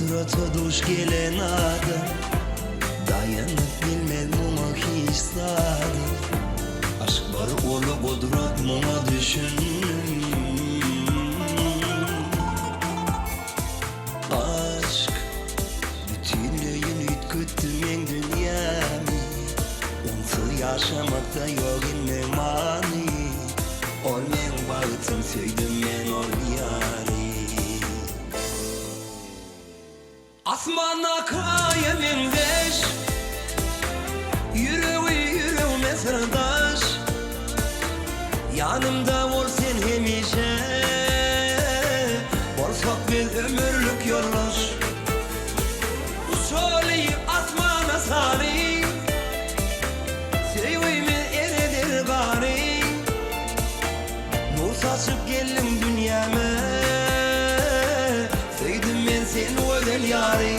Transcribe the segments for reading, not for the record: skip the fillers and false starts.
gudrata duş gelen adam Daýanyp bilmez muňa hiç zada Aşk bir uly gudrat muňa düşündim Aşk bütinleýin üýtgetdi meň dünýämi Onsuz ýaşamakda ýok indi many Ol meň bagtym söýdüm men ol ýary. Asmandaky aýa meňzeş Ýüregi ýüregime syrdaş Ýanymda bol sen hemişe Bolsak biz ömürlik ýoldaş Uçaly asmana sary Söýgimiz ereder gary Nur saçyp geldiň dünýäme Söýdüm men seni gözel ýary.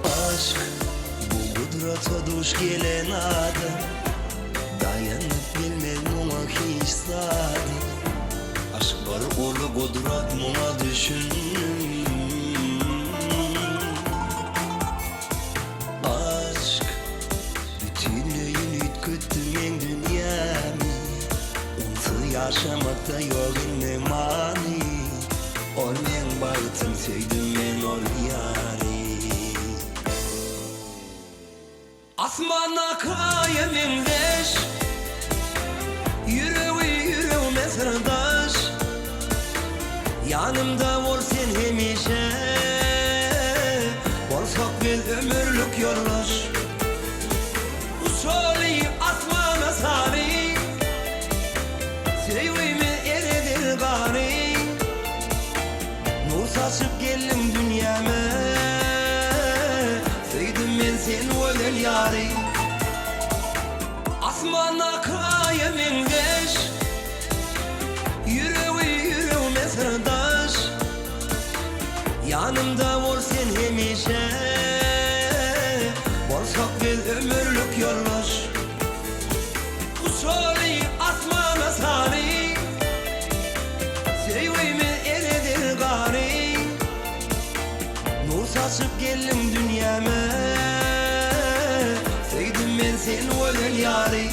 Aşk bu gudrata duş gelen adam Daýanyp bilmez muňa hiç zada Aşk bir uly gudrat muňa düşündim Aşk bütinleýin üýtgetdi meň dünýämi Onsuz ýaşamakda ýok indi many Ol meň bagtym söýdüm men ol ýary. Asmandaky aýa meňzeş Ýüregi ýüregime syrdaş Ýanymda bol sen hemişe Bolsak biz ömürlik ýoldaş Uçaly asmana sary Söýgimiz ereder gary Nur saçyp geldiň dünýäme Söýdüm men seni gözel ýary Asmandaky aýa meňzeş Ýüregi ýüregime syrdaş Ýanymda bol sen hemişe Bolsak biz ömürlik ýoldaş Uçaly asmana sary Söýgimiz ereder gary Nur saçyp geldiň dünýäme Söýdüm men seni gözel ýary.